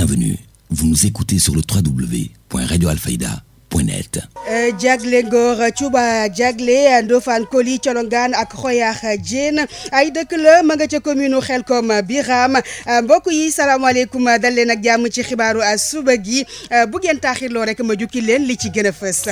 Bienvenue, vous nous écoutez sur le www.radioalfayda.net. Jagle Ngor Cuba Jagle Ndofane Koli Colongaan ak Xoyaax Diène ay dëkk la ma nga ca commune Xelkom Biram mbokk yi salaamaaleykum dal leen ak jàmm ci xibaaru suba gi bu ngeen taaxirloo rek ma jukki leen li ci gën a fës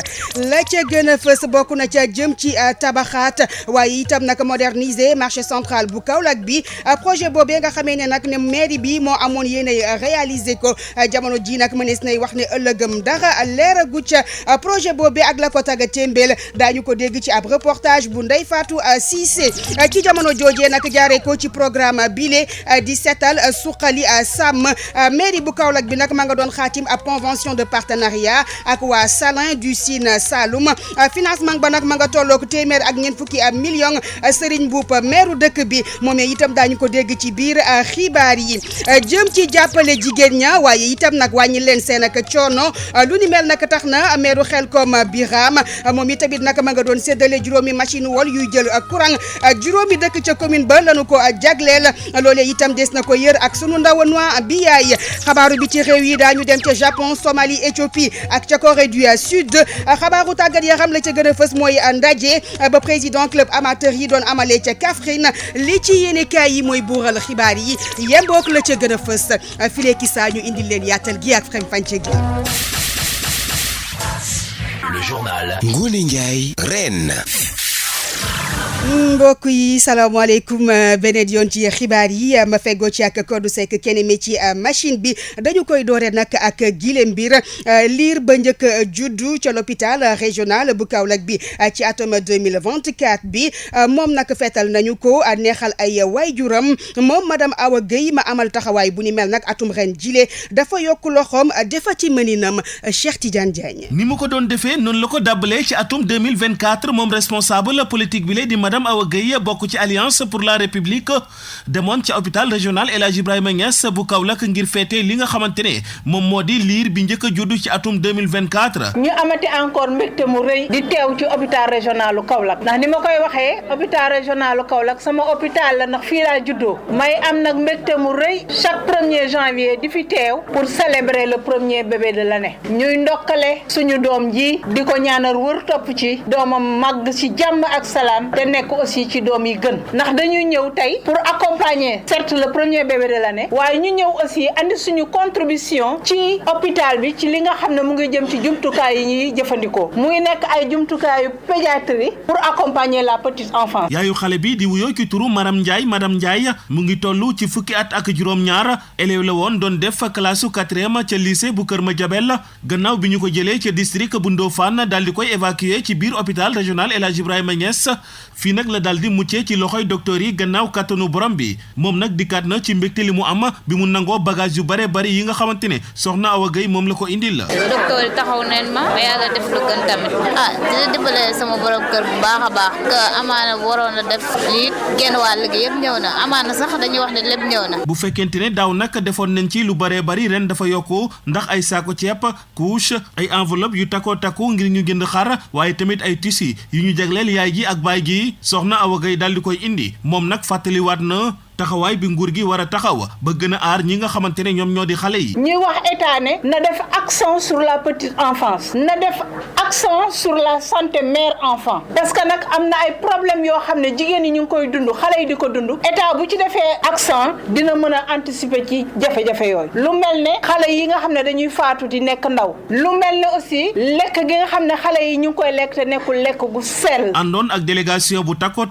la ca gën a fës bokk na ca jëm ci tabaxaat waaye itam nag moderniser marché central bu Kaolack bi projet boobee nga xamee ne nag ne mairie bi moo amoon yéenay réaliser ko jamono ji nag mënees nay wax ne ëllëgëm dara leeragu ca projet boobee ak la ko tagga témbeel daañu ko dégg ci ab reportage bu Ndeye Fatou Cissé ci jamono joojee nag jaaree ko ci programme bile di setal suqali sàmm mairie bu Kaolack bi nag ma nga doon xaatim ab convention de partenariat ak waa Salin du Sine Saloum financement ba nag ma nga tollook téeméer ak ñeent fukki million Serigne Mboup maire dëkk bi moomee itam daañu ko dégg ci biir xibaar yi jëm ci jàppale jigéen ña waaye itam nag wàññi leen seen ak coono lu ni mel nag tax na maire Xelkom Biram moom itamit nag ma nga doon séddale juróomi machine wol yuy jël courant juróomi dëkk ca commune ba lañu ko jagleel loolee itam des na ko yër ak sunu ndawanwa bi yaay xabaaru bi ci réew yi daañu dem ca Japon Somalie Éthiopie ak ca Corée du Sud xabaaru tàggat yaram la ca gën a fës mooy ndaje ba président club amateur yi doon amalee ca Kaffrine li ci yéenekaay yi mooy buural xibaar yi yembook la ca gën a fës file ki saa ñu indil leen yaatal gi ak frem fànce gi. Le journal Ngoné Ndiaye Reine. mbokk yi salaamaaleykum beneen yoon ci xibaar yi ma feggoo ci ak Codou Seck kenn mi ci machine bi dañu koy doore nag ak gile mbir liir ba njëkk juddu ca l'hôpital régional bu Kaolack bi ci atum 2024 bi moom nag feetal nañu ko neexal ay waajuram moom madame Awa Gueye ma amal taxawaay bu ni mel nag atum ren jile dafa yokk loxoom defa ci mëninam Cheikh Tidiane Diagne. ni mu ko doon defee noonu la ko dàbbalee ci atum 2024 moom responsable politique bi la di madame Awa Gueye bokk ci alliance pour la république demoon ci hôpital régional El Hadj Ibrahima Niass bu Kaolack ngir féete li nga xamante ne moom moo di liir bi njëkk a juddu ci atum 2024. ñu amati encore mbégte mu rëy di teew ci hôpital régional u Kaolack ndax ni ma koy waxee hôpital régional u Kaolack sama hôpital la ndax fii laa juddoo may am nag mbégte mu rëy chaque 1er janvier di fi teew pour célébrer le premier bébé de l'année ñuy ndokkale suñu doom ji di ko ñaanal wër topp ci doomam màgg ci jàmm ak salaam te nekk aussi ci doom yi gën ndax dañuy ñëw tey pour accompagner certes le premier bébé de l'année waaye ñu ñëw aussi andi suñu contribution ci hôpital bi ci li nga xam ne mu ngi jëm ci jumtukaay yi ñuy jëfandikoo muy nekk ay jumtukaayu pédiatrie pour accompagner la petite enfance. yaayu xale bi di wuyoo ci turu madame Ndiaye mu ngi toll ci fukki at ak juróom-ñaar élève la woon doon def classe 4e ca lycée bu Kër Madiabel gannaaw bi ñu ko jëlee ca district bu Ndofane daal di koy évacuer ci biir hôpital régional El Hadj Ibrahima Niass fii nag la daal di muccee ci loxoy docteur yi gannaaw kattanu borom bi moom nag dikkaat na ci mbégte li mu am bi mu nangoo bagage yu bare bari yi nga xamante ne soxna Awa Gueye moom la ko indil la. docteur yi taxaw neen ma yàlla def lu gën tamit dina dimbale sama borom kër bu baax a baax que amaana waroon a def lii genn wàll gi yëpp ñëw na amaana sax dañuy wax ne lépp ñëw na. bu fekkente ne daaw nag defoon nañ ci lu bare bari ren dafa yokku ndax ay saako ceeb couche ay enveloppe yu takku ngir ñu jënd xar waaye tamit ay tissus yu ñu jagleel yaay ji ak baay ji soxna Awa Gueye daal di koy indi moom nag fàttaliwaat na taxawaay bi nguur gi war a taxaw ba gën a aar ñi nga xamante ne ñoom ñoo di xale yi. ñuy wax état ne na def accent sur la petite enfance na def accent sur la santé mère enfant parce que nag am na ay problèmes yoo xam ne jigéen ñi ñu ngi koy dund xale yi di ko dund état bu ci defee accent dina mën a anticiper ci jafe-jafe yooyu lu mel ne xale yi nga xam ne dañuy faatu di nekk ndaw lu mel ne aussi lekk gi nga xam ne xale yi ñu ngi koy lekk te nekkul lekk gu sell. àndoon ak délégation bu takko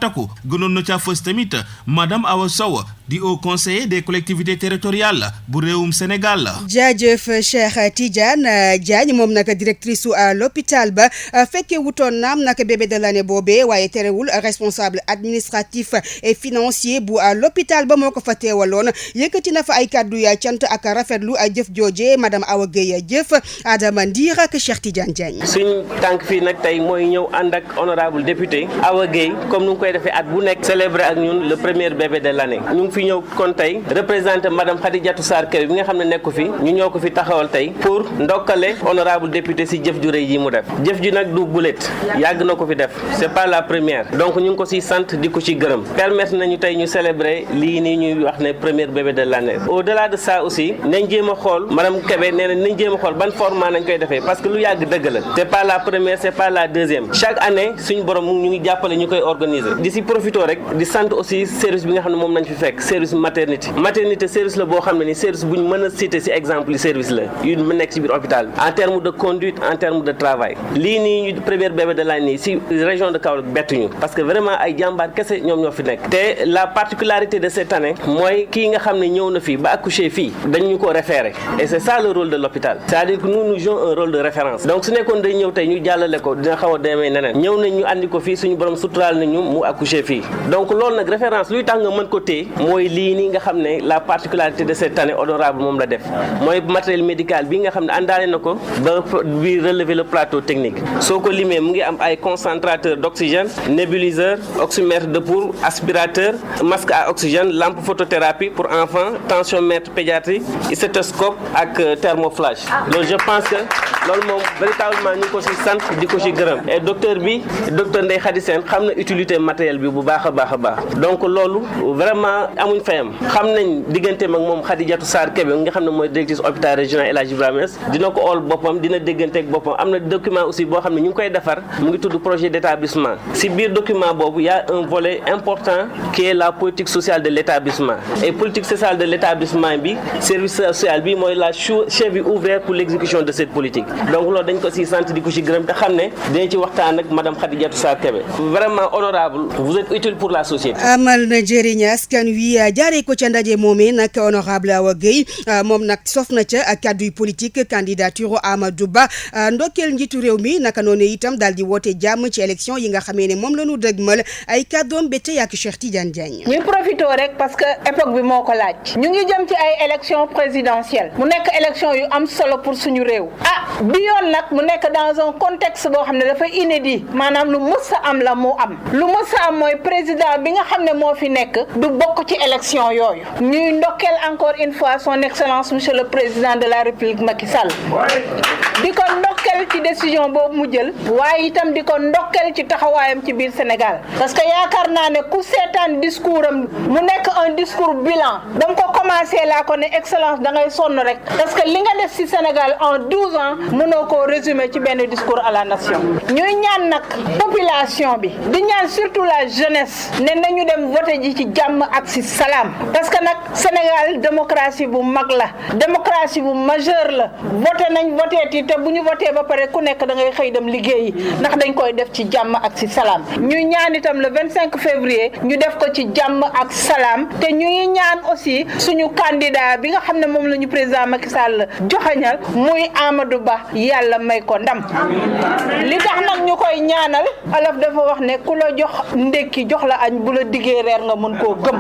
gënoon na ca fës tamit madame Awa Sow di haut conseiller des collectivités territoriales bu réewum Sénégal. jaajëf Cheikh Tidiane Diagne moom nag directrice su l'hôpital ba fekkee wutoon naam nag bébé de l'année boobee waaye terewul responsable administratif et financier bu l'hôpital ba moo ko fa teewaloon yëkkati na fa ay kàddu ya cant ak rafetlu jëf jooje madame Awa Gueye jëf Adama Ndir ak Cheikh Tidiane Diagne. suñ tànk fii nag tey mooy ñëw ànd ak honorable député Awa Gueye comme nu ngi koy defee at bu nekk célébrer ak ñun le premier bébé de l'année ñu ngi fi fi ñëw kon tey représenté madame Khadijatou Sarr Kébé bi nga xam ne nekku fi ñu ñoo ko fi taxawal tey pour ndokkale honorable député si jëf ju rëy yi mu def jëf ji nag du bulet yàgg na ko fi def c'est pas la première donc ñu ngi ko si sant di ko ci gërëm permettre nañu tey ñu célébrer lii nii ñuy wax ne premier bébé de l'année au-delà de ça aussi nañ jéem a xool madame Kébé nee na nañ jéem a xool ban format nañ koy defee parce que lu yàgg dëgg la c'est pas la première c'est pas la deuxième chaque année suñu borom ñu ngi jàppale ñu koy organiser di si profito rek di sant aussi service bi nga xam ne moom nañ fi fekk service maternité service la boo xam ne ni service bu ñu mën a citer ci exemple service la yu mu nekk ci biir hôpital en terme de conduite en terme de travail lii nii ñu premier bébé de l'année ci région de Kaolack bettuñu parce que vraiment ay jàmbaar kese ñoom ñoo fi nekk te la particularité de cette année mooy kii nga xam ne ñëw na fii ba accoucher fii dañu ko référer et c'est ça le rôle de l'hôpital c'est-à-dire que nous jouons un rôle de référence donc su nekkoon day ñëw tey ñu jàllale ko dina xaw a demee neneen ñëw nañ ñu andi ko fii suñu borom suturaal nañu mu accoucher fii donc loolu nag référence luy tax nga mën ko téye mooy lii nii nga xam ne la particularité de cette année honorable moom la def mooy matériel médical bi nga xam ne àndaale na ko ba bi relever le plateau technique soo ko limee mu ngi am ay concentrateur d'oxygène nébuliseur oxymètre de pouls aspirateur masque à oxygène lampe photothérapie pour enfants tensiomètre pédiatrie stéthoscope ak thermoflash loolu je pense que loolu moom véritablement ñu ngi ko ci sant di ko ci gërëm et docteur Ndeye Khady Sène xam na utilité matériel bi bu baax a baax a baax donc loolu vraiment amuñ fayam xam nañ digganteem ak moom Khadijatou Sarr Kébé nga xam ne mooy directrice hôpital régional El Hadji Ibrahima Niass dina ko ool boppam dina dégganteeg boppam am na document aussi boo xam ne ñu ngi koy defar mu ngi tudd projet d'établissement si biir document boobu y a un volet important qui est la politique sociale de l'établissement et politique sociale de l'établissement bi service social bi mooy la cheville ouvrière pour l'exécution de cette politique donc loolu dañ ko si sant di ko ci gërëm te xam ne dañ ci waxtaan ak madame Khadijatou Sarr Kébé vraiment honorable vous êtes utile pour la société. amal na jëriñ askan wi jaaree ko ca ndaje moomee nag honorable Awa Gueye moom nag sof na ca kadduy politique candidature Amadou Ba ndokkeel njiitu réew mi naka noonu itam daal di woote jàmm ci élection yi nga xamee ne moom la ñu dëgmal ay kàddoom ba tey ak Cheikh Tidiane Diagne. ñu profité rek parce que époque bi moo ko laaj ñu ngi jëm ci ay élection présidentielle mu nekk élection yu am solo pour suñu réew bi yoon nag mu nekk dans un contexte boo xam ne dafa inédit maanaam lu mës a am la mu am lu mës a am mooy président bi nga xam ne moo fi nekk du bokk ci élection yooyu ñuy ndokkeel encore une fois son excellence monsieur le président de la république Macky Sall di ko ndokkeel ci décision boobu mu jël waaye itam di ko ndokkeel ci taxawaayam ci biir Sénégal parce que yaakaar naa ne ku seetaan discours am mu nekk un discours bilan danga ko commencé laa ko ne excellence da ngay sonn rek parce que li nga def ci Sénégal en 12 ans mënoo koo résumer ci benn discours à la nation ñuy ñaan nag population bi di ñaan surtout la jeunesse ne nañu dem voter ji ci jàmm ak ci salaam parce que nag Sénégal démocratie bu mag la démocratie bu majeure la voté nañ voté ti te bu ñu voté ba pare ku nekk da ngay xëy dem liggéeyi ndax dañ koy def ci jàmm ak ci salaam ñuy ñaan itam le 25 février ñu def ko ci jàmm ak salaam te ñuy ñaan aussi suñu candidat bi nga xam ne moom la ñu président Macky Sall joxañal muy Amadou Ba yàlla may ko ndam li tax nag ñu koy ñaanal Wolof dafa wax ne ku la jox ndekki jox la añ bu la diggee reer nga mën koo gëm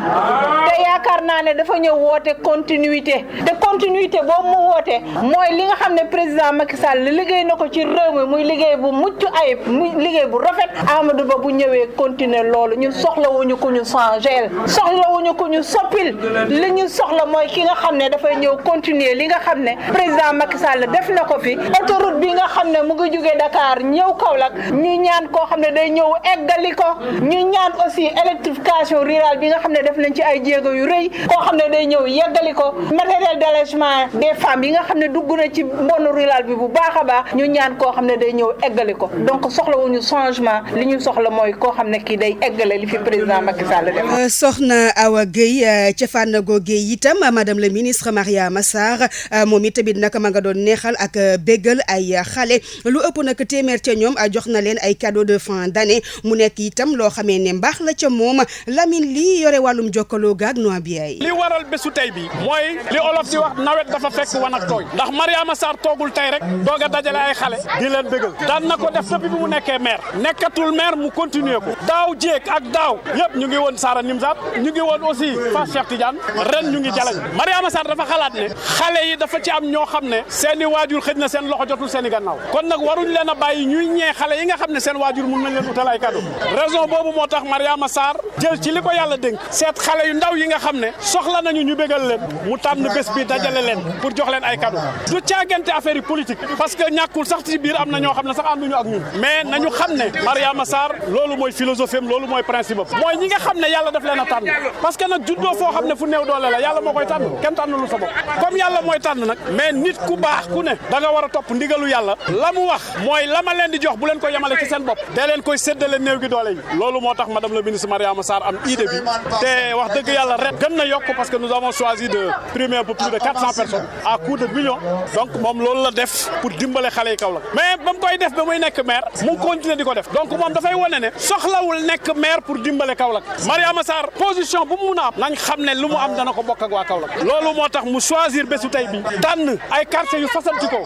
te yaakaar naa ne dafa ñëw woote continuité te continuité boobu mu woote mooy li nga xam ne président Macky Sall liggéey na ko ci réew mi muy liggéey bu mucc ayib muy liggéey bu rafet Amadou Ba bu ñëwee continuer loolu ñun soxlawuñu ko ñu changer soxlawuñu ko ñu soppil li ñu soxla mooy ki nga xam ne dafay ñëw continuer li nga xam ne président Macky Sall def na ko fi autoroute bi nga xam ne mu ngi jógee Dakar ñëw Kaolack ñu ñaan koo xam ne day ñëw eggali ko ñu ñaan aussi électrification rurale bi nga xam ne def nañ ci ay jéego yu rëy koo xam ne day ñëw yeggali ko matériel d'allègement des femmes yi nga xam ne dugg na ci mbonu rural bi bu baax a baax ñu ñaan koo xam ne day ñëw eggali ko donc soxlawuñu changement li ñu soxla mooy koo xam ne kii day eggale li fi président Macky Sall def. soxna Awa Gueye ca fànn googee itam madame le ministre Mariama Sarr moom it tamit nag ma nga doon neexal ak béggal ay xale lu ëpp nag téeméer ca ñoom jox na leen ay cadeau de fin d'année mu nekk itam loo xamee ne mbaax la ca moom Lamine lii yore wàllum jokkaloo gaag noa bi ay li waral bésu tey bi mooy li olof di wax nawet dafa fekk wan ak tooy ndax Mariama Sarr toogul tey rek doog a dajale ay xale di leen bégal daan na ko def depuis bi mu nekkee maire nekkatul maire mu continuer ko daaw jéeg ak daaw yëpp ñu ngi woon Sara Nimzat ñu ngi woon aussi Fass Cheikh Tidiane ren ñu ngi jalañ Mariama Sarr dafa xalaat ne xale yi dafa ci am ñoo xam ne seeni waajur xëj na seen seen loxo jotul seen i gannaaw kon nag waruñ leen a bàyyi ñuy ñee xale yi nga xam ne seen waajur mun nañ leen utal ay cadeau raison boobu moo tax Mariama Sarr jël ci li ko yàlla dénk seet xale yu ndaw yi nga xam ne soxla nañu ñu bégal leen mu tànn bés bi dajale leen pour jox leen ay cadeau du caagante affaire yi politique parce que ñàkkul sax ci biir am na ñoo xam ne sax ànduñu ak ñun mais nañu xam ne Mariama Sarr loolu mooy philosophie am loolu mooy principe am mooy ñi nga xam ne yàlla daf leen a tànn parce que nag juddoo foo xam ne fu néew doole la yàlla moo koy tànn kenn tànnalul sa bopp comme yàlla mooy tànn nag mais nit ku baax ku ne da nga war a topp ndigalu yàlla la mu wax mooy la ma leen di jox bu leen ko yemale ci seen bopp da leen koy séddale néew gi doole yi loolu moo tax madame la ministre Mariama Sarr am idée bi te wax dëgg yàlla ren gën na yokk parce que nous avons choisi de primer un peu plus de 400 personnes à coût de millions donc moom loolu la def pour dimbale xale yi Kaolack mais ba mu koy def ba muy nekk maire mu continuer di ko def donc moom dafay wane ne soxlawul nekk maire pour dimbale Kaolack Mariama Sarr position bu mu mun a am nañ xam ne lu mu am dana ko bokk ak waa Kaolack loolu moo tax mu choisir bésu tey bi tànn ay quartiers yu fasanti ko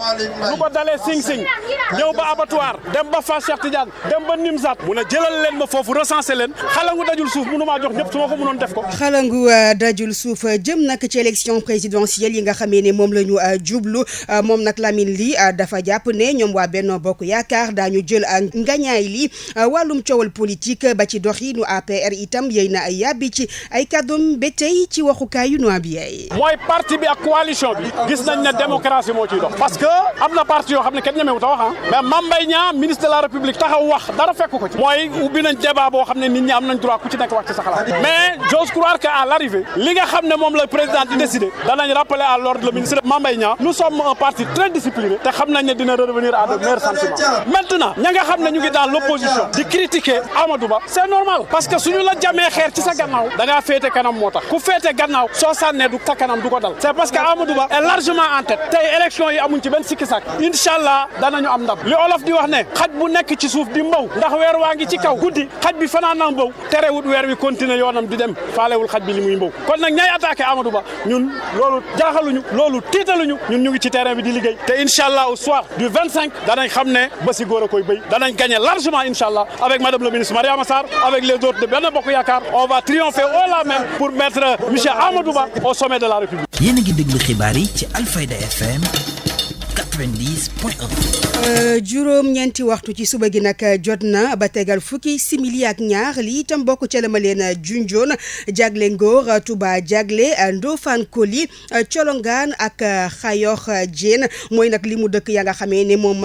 lu ko dalee Sing Sing ñëw ba abattoir dem ba Fass Cheikh Tidiane dem ba Nimzat mu ne jëlal leen ma foofu recensé leen xalangu dajul suuf mënu maa jox ñëpp su ma ko mënoon def ko xalangu dajul suuf jëm nag ci élection présidentielle yi nga xamee ne moom la ñu jublu moom nag Lamine Ly dafa jàpp ne ñoom waa Benno Bokk Yaakaar daañu jël ngañaay li wàllum coowal politique ba ci doxinu APR itam yéy na ay yàbbi ci ay kàddoom ba tey ci waxukaayu Noa bi ay mooy parti bi ak coalition bi gis nañ ne démocratie moo ciy dox parce que am na parti yoo xam ne kenn ñemewu ta wax mais Mame Mbaye Niang ministre de la République taxaw wax dara fekk ko ci mooy ubbi nañ débat boo xam ne nit ñi am nañ droit ku ci nekk wax ci sa xalaat mais j'ose croire que à l'arrivée li nga xam ne moom la président di décider danañ rappeler à l'ordre le ministre Mame Mbaye Niang nous sommes un parti très discipliné te xam nañ ne dina revenir à de meilleurs sentiments maintenant ña nga xam ne ñu ngi dans l'opposition di critiquer Amadou Ba c'est normal parce que suñu la jamee xeer ci sa gannaaw da ngaa féete kanam moo tax ku féete gannaaw soo sànnee du sa kanam du ko dal c'est parce que Amadou Ba est largement en tête tey élection yi amuñ ci benn sikki sak inchallah danañu am ndam li olof di wax ne xaj bu nekk ci suuf di mbaw ndax weer waa ngi ci kaw guddi xaj bi fanaan na mbaw terewut weer wi continuer yoonam di dem faalewul xaj bi li muy mbaw kon nag ñay attaqué Amadou Ba ñun loolu jaaxaluñu loolu tiitaluñu ñun ñu ngi ci terrain bi di liggéey te inchallah au soir du 25 danañ xam ne ba si góor a koy béy danañ gagner largement inchallah avec madame le ministre Mariama Sarr avec les autres de Benno Bokk Yaakaar on va triompher haut la main pour mettre monsieur Amadou Ba au sommet de la République. yéen a ngi déglu xibaar yi ci Alfayda FM 90.1. juróom-ñeenti waxtu ci suba gi nag jot na ba tegal fukki simili ak ñaar lii itam bokk ca la ma leen junjoon jagle Ngor Touba jagle Ndofane Koli Colongaan ak Xayox Diène mooy nag li mu dëkk ya nga xamee ne moom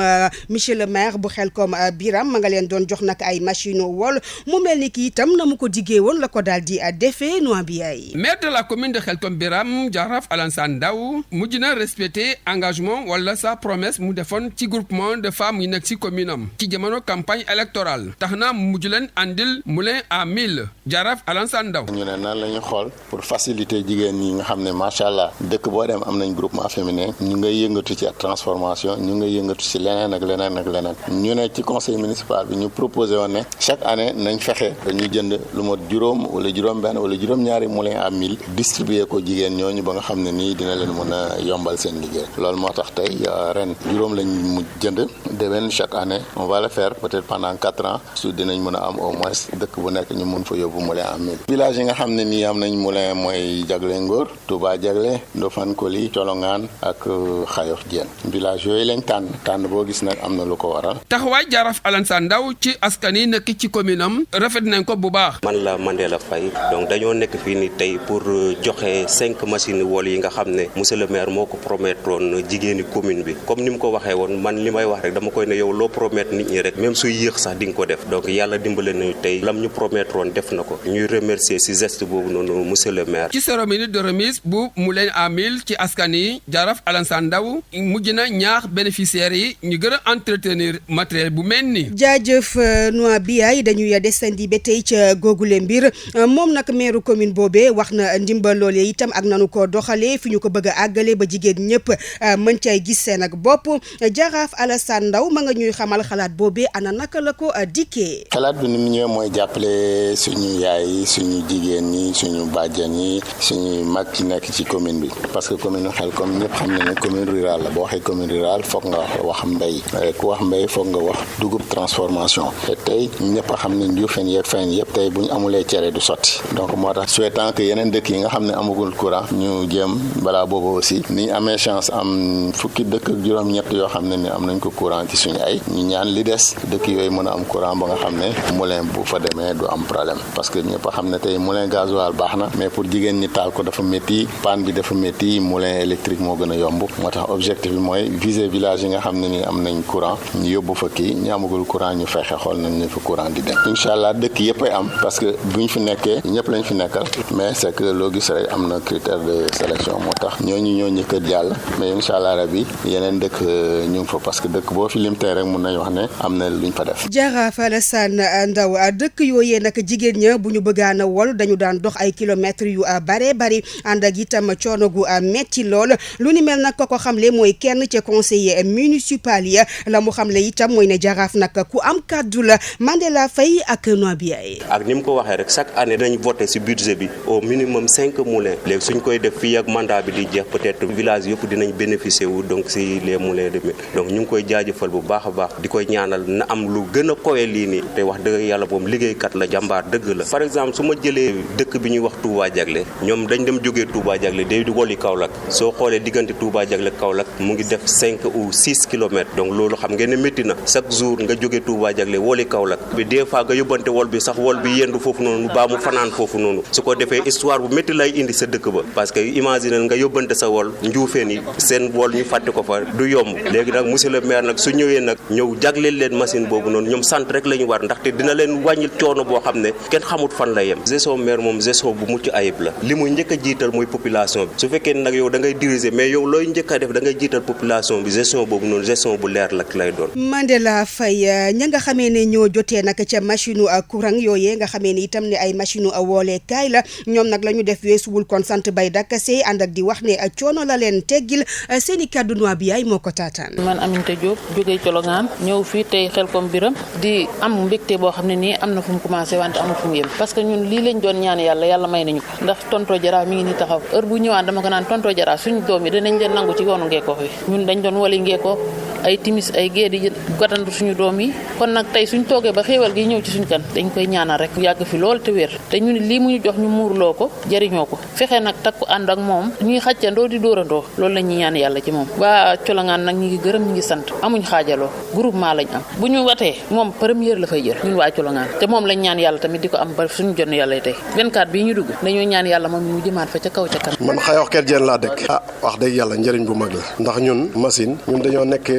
monsieur le maire bu Xelkom Biram ma nga leen doon jox nag ay machine wol mu mel ni ki itam na mu ko diggee woon la ko daal di defee Noa bi ay maire de la commune de Xelkom Biram Jaraaf Alassane Ndaw mujj na respecté engagement wala sa promesse mu defoon ci groupement de femmes yi nekk ci commune am ci jamono campagne électorale tax na mujj leen andil moulin à 1000 Jaraaf Alassane Ndaw ñu ne nan la ñu xool pour faciliter jigéen ñi nga xam ne macha allah dëkk boo dem am nañ groupement féminin ñu ngay yëngatu ci transformation ñu ngay yëngatu ci leneen ak leneen ak leneen ñu ne ci conseil municipal bi ñu proposé woon ne chaque année nañ fexe dañuy jënd lu mot juróom wala juróom-benn wala juróom-ñaari moulin à 1000 distribuer ko jigéen ñooñu ba nga xam ne nii dina leen mën a yombal seen liggéey loolu moo tax tey ren juróom lañ mu jënd déwén chaque année on va le faire peut-être pendant 4 ans su dinañ mën a am au moins dëkk bu nekk ñu mun fa yóbbu moulin à 1000 village yi nga xam ne nii am nañ moulin mooy Jagle Ngor Touba Jagle Ndofane Koli Colongaan ak Xayox Diène village yooyu lañ tànn boo gis nag am na lu ko waral taxawaay Jaraaf Alassane Ndaw ci askan yi nekk ci commune am rafet nañ ko bu baax. man la Mandela Faye donc dañoo nekk fii ni tey pour joxe 5 machines wol yi nga xam ne monsieur le maire moo ko promettroon jigéeni commune bi comme ni mu ko waxee woon man li may wax rek dama koy ne yow loo promettre nit ñi rek même suy yéex sax di nga ko def donc yàlla dimbale nañu tey lam ñu promettroon def na ko ñuy remercier ci geste boobu noonu monsieur le maire. ci cérémonie de remise bu moulin à 1000 ci askan yi Jaraaf Alassane Ndaw mujj na ñaax bénéficiaires yi ñu gën a entretenir matériel bu mel ni. jaajëf Noa Biaye dañuy desandi ba tey ca googule mbir moom nag maire commune boobee wax na ndimbal loolee itam ak nanu ko doxalee fi ñu ko bëgg a àggale ba jigéen ñëpp mën cay gis seen ak bopp Jaraaf Alassane Ndaw ma nga ñuy xamal xalaat boobee ana naka la ko dikkee. xalaat bi ni mu ñëwee mooy jàppale suñu yaay yi suñu jigéen ñi suñu bàjjan yi suñu mag ci nekk ci commune bi parce que commune Xelkom ñëpp xam na ne commune rurale la boo waxee commune rurale foog nga wax mbéy ku wax mbéy foog nga wax dugub transformation te tey ñëpp a xam ne Ndioufène yeeg Fène yëpp tey bu ñu amulee cere du sotti donc moo tax souhaitant que yeneen dëkk yi nga xam ne amagul courant ñu jéem balaa boobu aussi ni ñu amee chance am fukki dëkk ak juróom-ñett yoo xam ne ni am nañ ko courant ci suñu ay ñu ñaan li des dëkk yooyu mën a am courant ba nga xam ne moulin bu fa demee du am problème parce que ñëpp a xam ne tey moulin gasoil baax na mais pour jigéen ñi taal ko dafa métti panne bi dafa métti moulin électrique moo gën a yomb moo tax objectif bi mooy viser village yi nga xam ne ni am nañ courant ñu yóbbu fa kii ñu amagul courant ñu fexe xool nañ ne fa courant di dem incha allah dëkk yëpp ay am parce que buñ fi nekkee ñëpp lañ fi nekkal mais c'est que loo gis rek am na critère de sélection moo tax ñooñu ñoo njëkk a jàll mais incha allah rabi yeneen dëkk ñu ngi fa parce que dëkk boo fi limtee rek mun nañ wax ne am na luñ fa def. Jaraaf Alassane Ndao dëkk yooyee nag jigéen ña bu ñu bëggaan a wol dañu daan dox ay kilomètres yu bare bari ànd ak itam coono gu metti lool lu ni mel nag ko xamle mooy kenn ca conseiller municipal ya la mu xamle itam mooy ne Jaraaf nag ku am kàddu la Mandela Faye ak Noabiaye. ak ni mu ko waxee rek chaque année dañu voté ci budget bi au minimum 5 moulins léegi suñ koy def fii ak mandat bi di jeex peut-être village yëpp dinañ bénéficier wu donc ci les moulins de mai donc ñu ngi koy jaajëfal bu baax a baax di koy ñaanal na am lu gën a kowe lii nii te wax dëgg yàlla moom liggéeykat la jàmbaar dëgg la par exemple su ma jëlee dëkk bi ñuy wax Touba Diaglé ñoom dañ dem jógee Touba Diaglé day woli Kaolack soo xoolee diggante Touba Diaglé Kaolack mu ngi def 5 ou 6 kilomètres donc loolu xam ngeen ne métti na chaque jour nga jógee Touba Diaglé woli Kaolack bi des fois nga yóbbante wol bi sax wol bi yendu foofu noonu baa mu fanaan foofu noonu su ko defee histoire bu métti lay indi sa dëkk ba parce que imagine nga yóbbante sa wol njuufeen yi seen wol ñu fàtte ko fa du yomb léegi nag monsieur le maire nag su ñëwee nag ñëw jagleel leen machine boobu noonu ñoom sant rek la ñu war ndaxte dina leen wàññil coono boo xam ne kenn xamut fan la yem gestion maire moom gestion bu mucc ayib la li muy njëkk a jiital mooy population bi su fekkee nag yow da ngay diriger mais yow looy njëkk a def da ngay jiital population bi gestion boobu noonu gestion bu leer la lay doon. Mandela Faye ña nga xamee ne ñoo jotee nag ca machine courant yooyee nga xamee ne itam ne ay machine wooleekaay la ñoom nag la ñu def weesuwul kon sant bay dakase ànd ak di wax ne coono la leen teggil seeni kàddu noa bi yaay moo ko taataan. man Aminata Diop jógee Colongaan ñëw fii tey Xelkom Biram di am mbégte boo xam ne nii am na fu mu commencé wante amul fu mu yem parce que ñun lii lañ doon ñaan yàlla may nañu ko ndax tonto Jaraaf mi ngi ni taxaw heure bu ñëwaan dama ko naan tonto Jaraaf suñu doom yi dinañ leen nangu ci yoonu Ngeeko fi ñun dañ doon wali Ngeeko ay timis ay gée di gatandu suñu doom yi kon nag tey suñ toogee ba xéewal gi ñëw ci suñu kan dañ koy ñaanal rek bu yàgg fi lool te wér te ñu ni lii mu ñu jox ñu muurloo ko jëriñoo ko fexe nag takku ànd ak moom ñuy xàccandoo di dóorandoo loolu la ñuy ñaan yàlla ci moom waa Colongaan nag ñi ngi gërëm ñi ngi sant amuñ xaajaloo groupement lañ am bu ñu watee moom première la fay jël ñun waa Colongaan te moom lañ ñaan yàlla tamit di ko am ba suñu jonn yàlla tey 24 bii ñu dugg dañoo ñaan yàlla moom ñu jëmaat fa ca kaw ca kan man xay wax ker jeen laa dëkk wax dëgg yàlla njëriñ bu mag la ndax ñun machine ñun dañoo nekk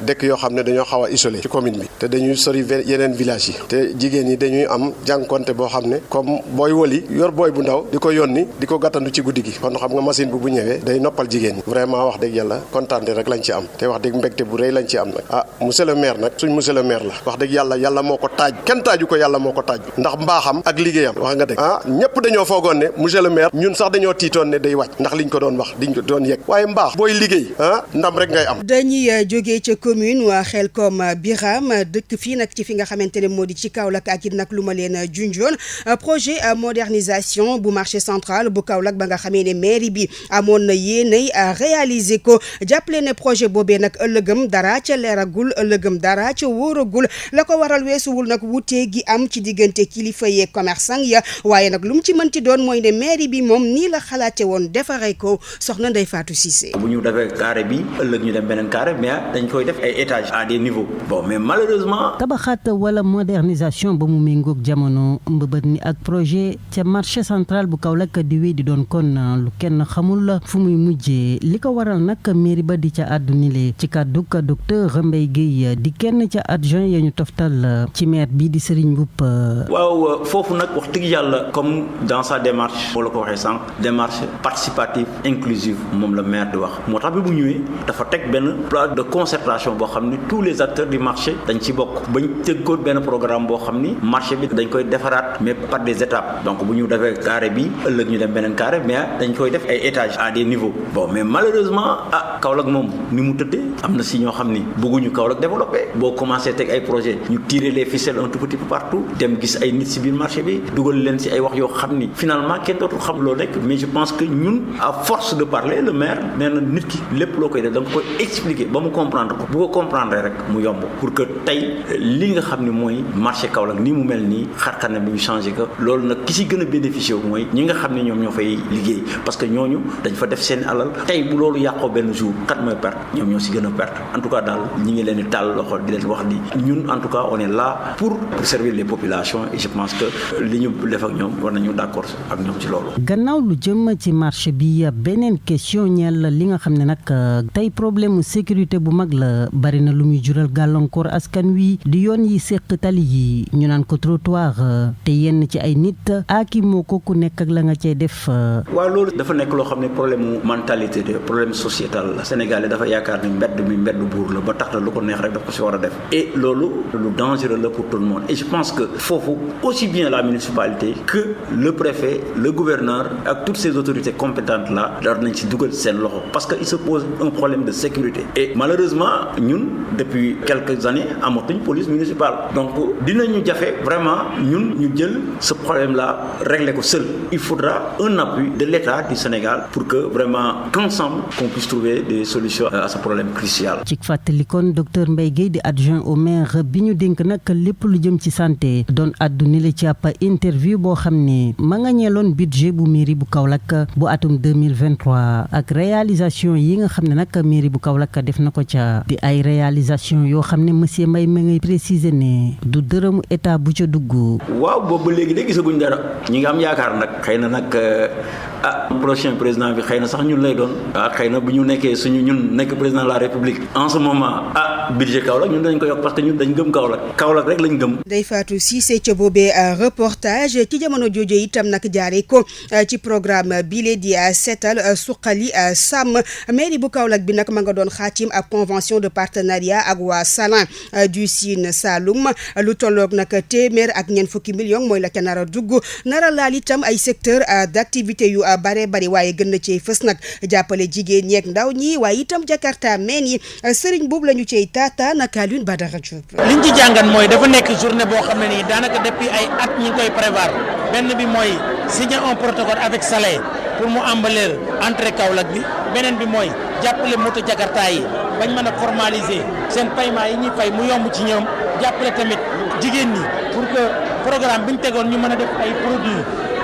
dëkk yoo xam ne dañoo xaw a isolé ci commune bi te dañuy sori yeneen village yi te jigéen ñi dañuy am jànkonte boo xam ne comme booy woli yor booy bu ndaw di ko yónni di ko gàttandu ci guddi gi kon xam nga machine bu ñëwee day noppal jigéen ñi vraiment wax dëgg yàlla kontaan rek lañ ci am te wax dëgg mbégte bu rëy lañ ci am nag monsieur le maire nag suñ monsieur le maire la wax dëgg yàlla moo ko taaj kenn taaju ko yàlla moo ko taaj ndax mbaaxam ak liggéeyam wax nga dëgg ñëpp dañoo foogoon ne monsieur le maire ñun sax dañoo tiitoon ne day wàcc ndax liñ ko doon wax diñ ko doon yegg waaye mbaax booy liggéey ndam rek ngay am. dañuy jógee ca commune waa Xelkom Biram dëkk fii nag ci fi nga xamante ne moo di ci Kaolack ak it nag lu ma leen junjoon projet modernisation bu marché central bu Kaolack ba nga xamee ne mairie bi amoon na yéenay réaliser ko jàppale ne projet boobee nag ëllëgëm dara ca leeragul ëllëgëm dara ca wóoragul la ko waral weesuwul nag wutee gi am ci diggante kilifa yeeg commerçant ya waaye nag lu mu ci mënti doon mooy ne mairie bi moom nii la xalaate woon defaree ko soxna Ndeye Fatou Cissé. bu ñu defee carré bi ëllëg ñu dem beneen carré mais dañ koy def ay étages à des niveaux bon mais malheureusement. tabaxaat wala modernisation ba mu méngoog jamono mbëbët ni ak projet ca marché central bu Kaolack di wéy di doon kon lu kenn xamul la fu muy mujjee li ko waral nag mairie ba di ca àddu nile ci kàddug docteur Mbaye Guèye di kenn ca adjoint ya ñu toftal ci maire bi di Serigne Mboup. waaw foofu nag wax dëgg yàlla comme dans sa démarche boo la ko waxee sànq démarche participative inclusive moom la maire di wax moo tax bi bu ñëwee dafa teg benn plan de concertation boo xam ni tous les acteurs du marché dañ ci bokk bañ tëggoon benn programme boo xam ni marché bi dañ koy defaraat mais par des étapes donc bu ñu defee carré bi ëllëg ñu dem beneen carré mais dañ koy def ay étages à des niveaux bon mais malheureusement Kaolack moom ni mu tëddee am na si ñoo xam ni bëgguñu Kaolack développé boo commencé teg ay projet ñu tirer les ficelles un tout petit peu partout dem gis ay nit si biir marché bi dugal leen si ay wax yoo xam ni finalement kenn dootul xam loo nekk mais je pense que ñun à force de parler le maire nee na nit ki lépp loo koy def da nga koy expliquer ba mu comprendre comprendre ko bu ko comprendre rek mu yomb pour que tey li nga xam ne mooy marché Kaolack ni mu mel nii xarxana bi ñu changé ko loolu nag ki si gën a bénéficié wu mooy ñi nga xam ne ñoom ñoo fay liggéey parce que ñooñu dañ fa def seen alal tey bu loolu yàqoo benn jour kat mooy perte ñoom ñoo si gën a perte en tout cas daal ñi ngi leen di tàll loxo di leen wax ni ñun en tout cas on est là pour servir les populations et je pense que li ñu def ak ñoom war nañu d'accord ak ñoom ci loolu. gannaaw lu jëm ci marché bi beneen question ñeel li nga xam ne nag tey problème sécurité bu mag la bari na lu muy jural gàllankoor askan wi di yoon yi seq tali yi ñu naan ko trottoir te yenn ci ay nit aaki moo ko ku nekk ak la nga cee def. waaw loolu dafa nekk loo xam ne problème mentalité de problème sociétal la Sénégalais dafa yaakaar ni mbedd buur la ba tax na lu ko neex rek daf ko si war a def et loolu lu dangereux la pour tout le monde et je pense que foofu aussi bien la municipalité que le préfet le gouverneur ak toutes ces autorités compétentes là dar nañ ci dugal seen loxo parce que il se pose un problème de sécurité et malheureusement ñun depuis quelques années amatuñ police municipale donc dinañu jafe vraiment ñun ñu jël ce problème là régler ko seul il faudra un appui de l'État du Sénégal pour que vraiment qu'ensemble qu'on puisse trouver des solutions à ce problème crucial. ci fàttali kon docteur Mbaye Guèye di adjoint au maire bi ñu dénk nag lépp lu jëm ci santé doon addu ni la ci ab interview boo xam ne ma nga ñeeloon budget bu mairie bu Kaolack bu atum 2023 ak réalisation yi nga xam ne nag mairie bu Kaolack def na ko ca di ay réalisation yoo xam ne monsieur Mbaye ma ngay préciser ne du dërëmu état bu ca dugg. waaw boobu ba léegi de gisaguñ dara ñi nga am yaakaar nag xëy na nag prochain président bi xëy na sax ñun lay doon xëy na bu ñu nekkee suñu ñun nekk président de la république en ce moment budget Kaolack ñun dañ ko yokk parce que ñun dañ gëm Kaolack rek lañ gëm. Ndeye Fatou Cissé ca boobee reportage ci jamono jooju itam nag jaaree ko ci programme bii di seetal suqali sàmm mairie bu Kaolack bi nag ma nga doon xaatim ab convention de partenariat ak waa Salin du Sine Saloum lu tolloog nag téeméer ak ñeent fukki millions mooy la ca nar a dugg nar a laal itam ay secteur d'activité yu bare bari waaye gën na cee fës nag jàppale jigéen ñeeg ndaw ñi waaye itam Jakarta meen yi Serigne boobu la ñu cey taataan ak Alioune Badara Diop. liñ ci jàngat mooy dafa nekk journée boo xam ne nii daanaka depuis ay at ñi ngi koy prévoir benn bi mooy signer un protocole avec Saleh pour mu embellir entrée Kaolack bi beneen bi mooy jàppale moto Jakarta yi bañ mën a formaliser seen paiement yi ñuy fay mu yomb ci ñoom jàppale tamit jigéen ñi pour que programme bi ñu tegoon ñu mën a def ay produits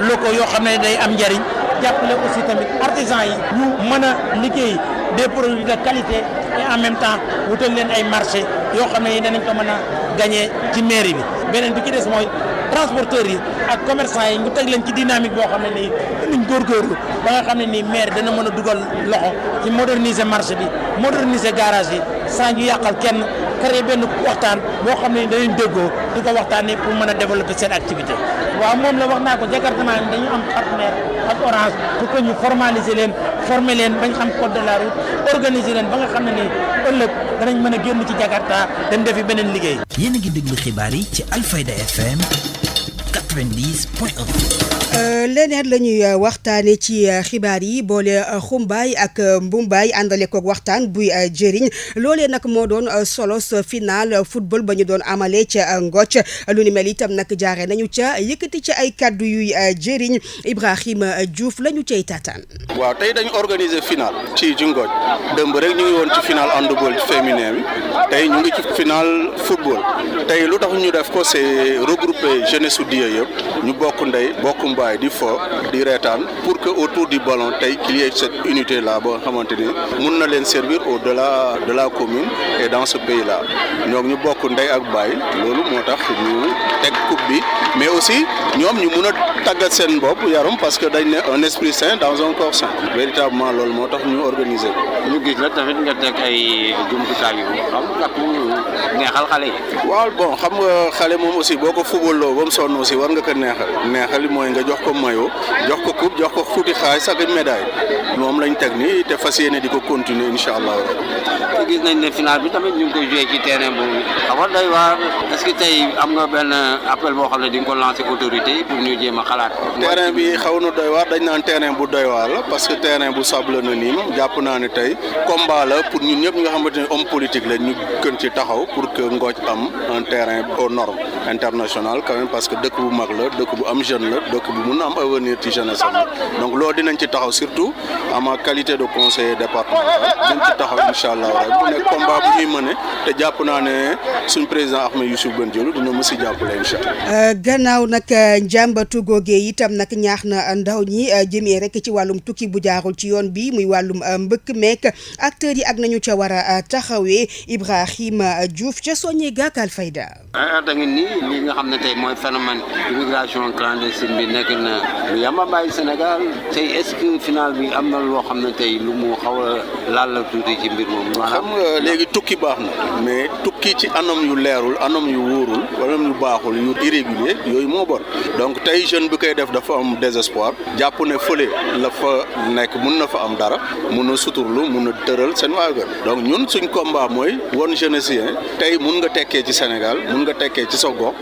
locaux yoo xam ne day am njariñ jàppale aussi tamit artisans yi ñu mën a liggéey des produits de qualité et en même temps wutal leen ay marché yoo xam ne yi danañ ko mën a gagner ci mairie bi beneen bi ci des mooy transporteurs yi ak commerçants yi ñu teg leen ci dynamique boo xam ne nii nuñ góorgóorlu ba nga xam ne nii maire dana mën a dugal loxo ci moderniser marché bi moderniser garage yi sans ñu yàqal kenn créer benn waxtaan boo xam ne danañ déggoo di ko waxtaanee pour mën a développer seen activité waaw moom la wax naa ko Jakarta dañu am partenaire ak Orange pour que ñu formaliser leen former leen bañ xam code de la route organiser leen ba nga xam ne nii ëllëg danañ mën a génn ci Jakarta dem defi beneen liggéey. yéen a ngi déglu xibaar yi ci Alfayda FM 90.1. leneen la ñuy waxtaanee ci xibaar yi boole xumbaay ak mbumbaay àndale koog waxtaan buy jëriñ loolee nag moo doon solos final football ba ñu doon amalee ca Ngothie lu ni mel itam nag jaare nañu ca yëkkati ci ay kaddu yuy jëriñ Ibrahima Diouf la ñu cay taataan. waaw tey dañu organiser final ci Ngothie dëmb rek ñu ngi woon ci final handball féminin bi tey ñu ngi ci final football tey lu tax ñu def ko c'est regrouper jeunesse su dieu yëpp ñu bokk ndey bokk mbaay di fo di reetaan pour que autour du ballon tey qu'il y ait cette unité là ba nga xamante ni mun na leen servir au-delà de la commune et dans ce pays là ñoom ñu bokk ndey ak baay loolu moo tax ñu teg coupe bi mais aussi ñoom ñu mun a tàggat seen bopp yaram parce que dañ ne un esprit sain dans un corps sain véritablement loolu moo tax ñu organiser ko. ñu gis la tamit nga teg ay jumtukaay yu xam ak neexal xale yi. waaw bon xam nga xale moom aussi boo ko footballoo ba mu sonn aussi war nga ko neexal mooy nga jox ko maillot jox ko coupe jox ko tuuti xaalis ak médaille moom lañ teg nii te fas yéene di ko continuer incha allah. te gis nañ ne final bi tamit ñu ngi koy joué ci terrain bu xaw a doy waar est-ce que tey am nga benn appel boo xam ne di nga ko lancer autorité yi pour ñu jéem a xalaat. terrain bi xaw na doy waar dañ naan terrain bu doy waar la parce que terrain bu sable na nii jàpp naa ne tey combat la pour ñun ñëpp nga xamante ne homme politique la ñu gën ci taxaw pour que Ngothie am un terrain aux normes internationales quand même parce que dëkk bu mag la dëkk bu am jeune la dëkk bu mun a am avenir ci jeunesse am donc loolu dinañ ci taxaw surtout à ma qualité de conseiller départemental dinañ ci taxaw incha allah mu nekk combat bu ñuy mëne te jàpp naa ne suñ président Ahmed Youssouf Bengelou dina mës a jàppale incha allah. gannaaw nag njàmbatu googee itam nag ñaax na ndaw ñi jëmee rek ci wàllum tukki bu jaarul ci yoon bi muy wàllum mbëkk meek acteurs yi ak nañu ca war a taxawee Ibrahima Diouf ca soññee gàkkal fayda. da ngeen ni li nga xam ne tey mooy phénomène immigration clandestine bi nekk na lu yamba bàyyi Sénégal tey est-ce que final bi am na loo xam ne tey lu mu xaw a laal la tuuti ci mbir moom. xam nga léegi tukki baax na mais tukki ci anam yu leerul anam yu wóorul wala yu baaxul yu irrégulier yooyu moo bon donc tey jeune bi koy def dafa am désespoir jàpp ne fële la fa nekk mun na fa am dara mun a suturlu mun a tëral seen waa kër donc ñun suñ combat mooy won jeunesse tey mun nga tekkee ci Sénégal mun nga tekkee ci sa gox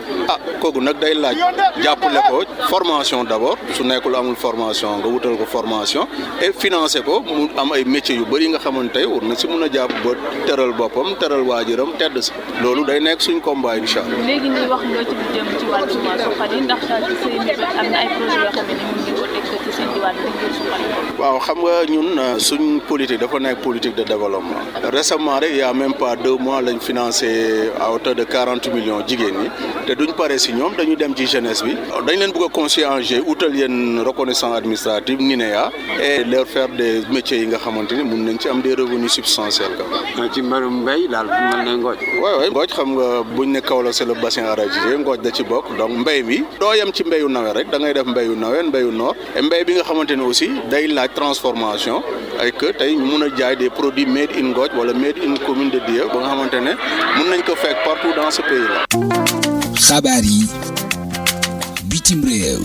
kooku nag day laaj jàppale ko formation d'abord su nekkul amul formation nga wutal ko formation et financer ko mu am ay métiers yu bëri nga xamante tey war na si mun a jàpp ba tëral boppam tëral waajuram tedd si loolu day nekk suñ combat incha allah. léegi ñuy wax nga ci jëm ci wàllu suqali ndax ci seen am na ay projets yoo xam ne mun ngeen ko teg ci seen diwaan bi ngeen suqali ko. waaw xam nga ñun suñ politique dafa nekk politique de développement récemment rek il y a même pas 2 mois lañ financé à hauteur de 40 millions jigéen ñi te duñ pare si ñoom dañu dem ci jeunesse bi dañ leen bëgg a conscientiser utal yeen reconnaissance administrative NINEA et leur faire des métiers yi nga xamante ni mun nañ ci am des revenus substantiels ka ci mbirum mbéy daal mel ne Ngooj. waaw Ngooj xam nga buñ ne Kaolack c'est le bassin arachidier Ngooj da ci bokk donc mbéy mi doo yem ci mbéyu nawet rek da ngay def mbéyu nawet mbéyu noor et mbéy bi nga xamante ni aussi day laaj transformation ay que tey ñu mun a jaay des produits made in Ngooj wala made in commune de Dieu ba nga xamante ne mun nañ ko fekk partout dans ce pays là. xabaar yi bitim réew.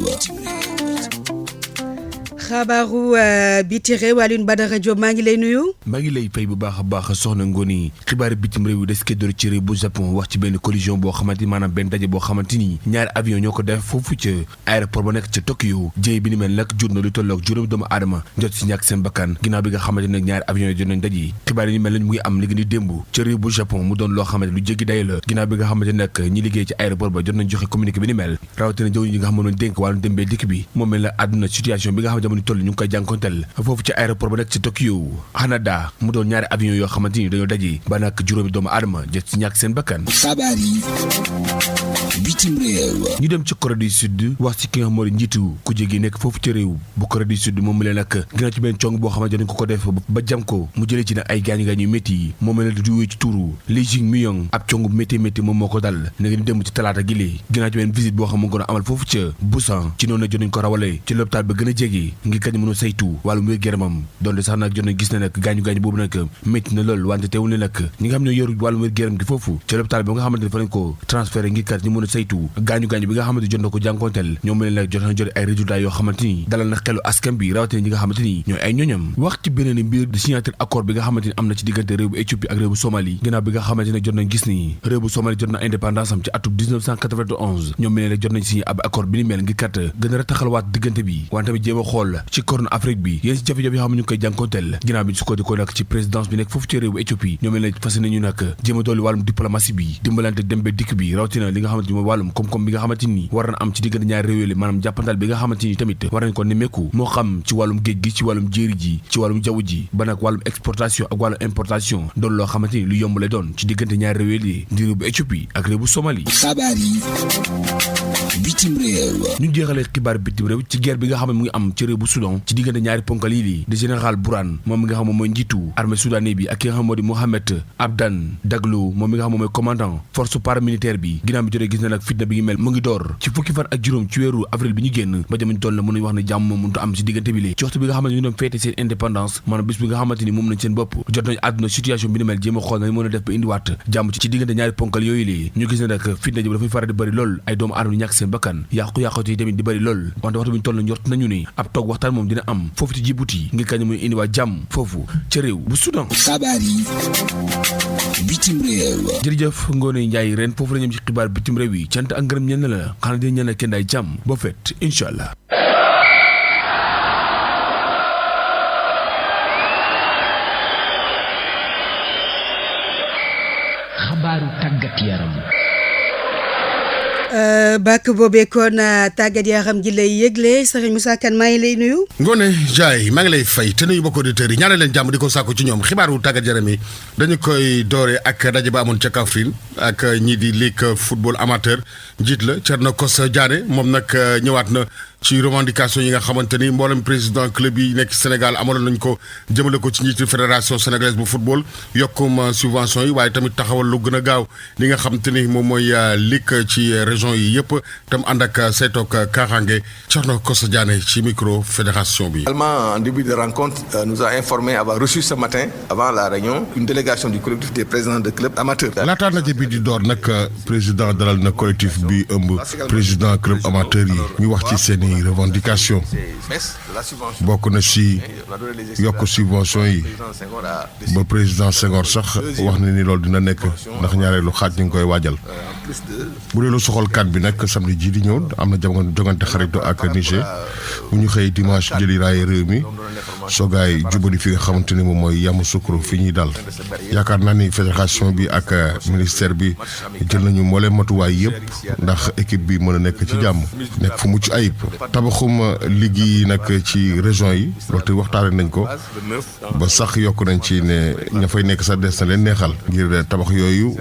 xabaaru biti réew Alioune Badara Diop maa ngi lay nuyu. maa ngi lay fay bu baax a baax soxna Ngoni xibaari bitim réew yi des koy door ci réew bu Japon wax ci benn collision boo xamante ni maanaam benn daje boo xamante ni ñaari avion ñoo ko def foofu ca aéroport ba nekk ca Tokyo jëye bi ni mel nag jur na lu tolloog juróomi doomu aadama jot si ñàkk seen bakkan ginnaaw bi nga xamante nag ñaari avion yi jot nañ daje xibaar yi ni mel nañ mu ngi am léegi ni démb ca réew bu Japon mu doon loo xamante lu jéggi day la ginnaaw bi nga xamante nag ñi liggéey ci aéroport ba jot nañ joxe communiqué bi ni mel rawatina jëw ñi nga xam ne dénk wàllu dem bee dikk bi moom mel la àdduna situation bi nga xam ne toll ñu ngi koy jànkonteel foofu ci aéroport ba nekk ci Tokyo Haneda mu doon ñaari avion yoo xamante ni dañoo daje ba nag juróomi doomu aadama jot ci ñàkk seen bakkan. xabaar yi bitim réew. ñu dem ci Corée du Sud wax ci ki nga xam moo di njiitu ku jégi nekk foofu ci réew bu Corée du Sud moom mu leen nag ginnaaw ci benn cong boo xamante dañ ko def ba jam ko mu jëlee ci nag ay gaañu-gaañu métti yi moom mel ne di wéy ci tuuru Lee Jae-myung ab cong bu métti moom moo ko dal na ngeen dem ci talaata gi lee ginnaaw ci benn visite boo xam mu ngi ko amal foofu ca Busan ci noonu jot nañ ko rawale ci l'hôpital ba gën a jege ngir kañ mën a saytu wàllum wér-gu-yaramam doonte sax nag jot nañ gis ne nag gaañu-gaañu boobu nag métti na lool wante teewul ne nag ñi nga xam ne yoru wàllum wér-gu-yaram gi foofu ci l'hôpital bi nga xamante ne fa lañ ko transféré ngir kat ñu mën a saytu gaañu-gaañu bi nga xamante jot na ko jànkonteel ñoom mel nag jot na jot ay résultats yoo xamante ni dalal na xelu askan bi rawatina ñi nga xamante ni ñooy ay ñoñam wax ci beneen mbir di signature accord bi nga xamante ni am na ci diggante réew bu Éthiopie ak réew bu Somalie ginnaaw bi nga xamante ne jot nañ gis ni réew bu Somalie jot na indépendance am ci atum 1991 ñoom mel nag jot nañ signé ab accord bi ni mel ngir kat gën a rataxalwaat diggante bi wante tamit jéem a xool ci Corne Afrique bi yéen si jafe-jafe yoo xam ne ñu ngi koy jànkonteel ginnaaw bi su ko di ko nag ci présidence bi nekk foofu ci réew bu Éthiopie ñoom mel nag fas nañu nag jéem a dolli wàllum diplomatie bi dimbalante dem ba dikk bi rawatina li nga xamante ni mooy wàllum koom-koom bi nga xamante ni war na am ci diggante ñaari réew yi maanaam jàppandal bi nga xamante ni tamit war nañ ko nemmeeku moo xam ci wàllum géej gi ci wàllum jéeri ji ci wàllum jaww ji ba nag wàllum exportation ak wàllum importation doon loo xamante ni lu yomb lay doon ci diggante ñaari réew yi di réew bu Éthiopie ak réew bu Somalie. xabaar yi bitim réew. ñu jeexalee xibaar bitim réew ci guerre bi nga xam ne mu ngi am ci réew bu Soudan ci diggante ñaari ponkal yi li di général Bourhan moom mi nga xam ne mooy njiitu armée soudanais bi ak ki nga xam moo di Mohamed Abdan Daglo moom mi nga xam ne mooy commandant force paramilitaire bi ginnaaw bi jotee gis na nag fitna bi ngi mel mu ngi door ci fukki fan ak juróom ci weeru avril bi ñu génn ba jamono toll na mën nañu wax ne jàmm moom mënut a am ci diggante bi li ci waxtu bi nga xamante ni ñu doon feete seen indépendance maanaam bis bi nga xamante ni moom nañ seen bopp jot nañ àdduna situation bi ni mel jéem a xool nañ mën a def ba indiwaat jàmm ci diggante ñaari ponkal yooyu li ñu gis ne nag fitna ji dafay faral di bëri lool ay doomu aadama ñàkk seen bakkan yàqu-yàqatu yi tamit di bëri lool wante waxtu bi ñu toll na njort nañu ne ab toog waxtaan moom dina am foofu ci Djibouti ngir kañ muy indiwaat jàmm foofu ca réew bu Soudan. xabaar yi bitim réew. jërëjëf Ngoné Ndiaye ren foofu la ñëm ci xibaar bitim réew yi cant ak ngërëm ñenn la xanaa dina ñaan kenn daay jàmm ba fet incha allah. xabaaru tàggat yaram. bàkk boobee kon tàggat yaram ji lay yëgle Serigne Moussa Kane maa ngi lay nuyu. Ngoné Ndiaye maa ngi lay fay te nuyu bokk auditeurs yi ñaanal leen jàmm di ko sàkku ci ñoom xibaaru tàggat yaram yi dañu koy doore ak daje ba amoon ca Kaffrine ak ñii di ligue football amateur njiit la Thierno Kossa Diané moom nag ñëwaat na ci revendication yi nga xamante ni mboolem président club yi nekk Sénégal amaloon nañ ko jëmale ko ci njiitu fédération sénégalaise bu football yokkum subvention yi waaye tamit taxawal lu gën a gaaw li nga xamante ni moom mooy ligue ci région yi yëpp tam ànd ak saytoog Kaaraange Thierno Kossa Diané ci micro fédération bi. Également, en début de rencontre, nous a informé avoir reçu ce matin avant la réunion une délégation du collectif des présidents de clubs amateurs. laataa ndaje bi di door nag président dalal na collectif bi ëmb président club amateur yi ñu wax ci seeni revendication bokk na ci yokk subvention yi ba président Senghor sax wax na ni loolu dina nekk ndax ñaareelu xaaj ñu ngi koy waajal bu dee lu soxal kat bi nag samedi ji di ñëw am na jogante xaritu ak Niger bu ñu xëy dimanche jëli raay réew mi soogaay jubali fi nga xamante ni moom mooy Yamoussoukro fi ñuy dal yaakaar naa ni fédération bi ak ministère bi jël nañu mbooleem matuwaay yëpp ndax équipe bi mën a nekk ci jàmm nekk fu mucc ayib tabaxum liggéey nag ci région yi loolu te waxtaane nañ ko ba sax yokk nañ ci ne ña fay nekk sax des na leen neexal ngir tabax yooyu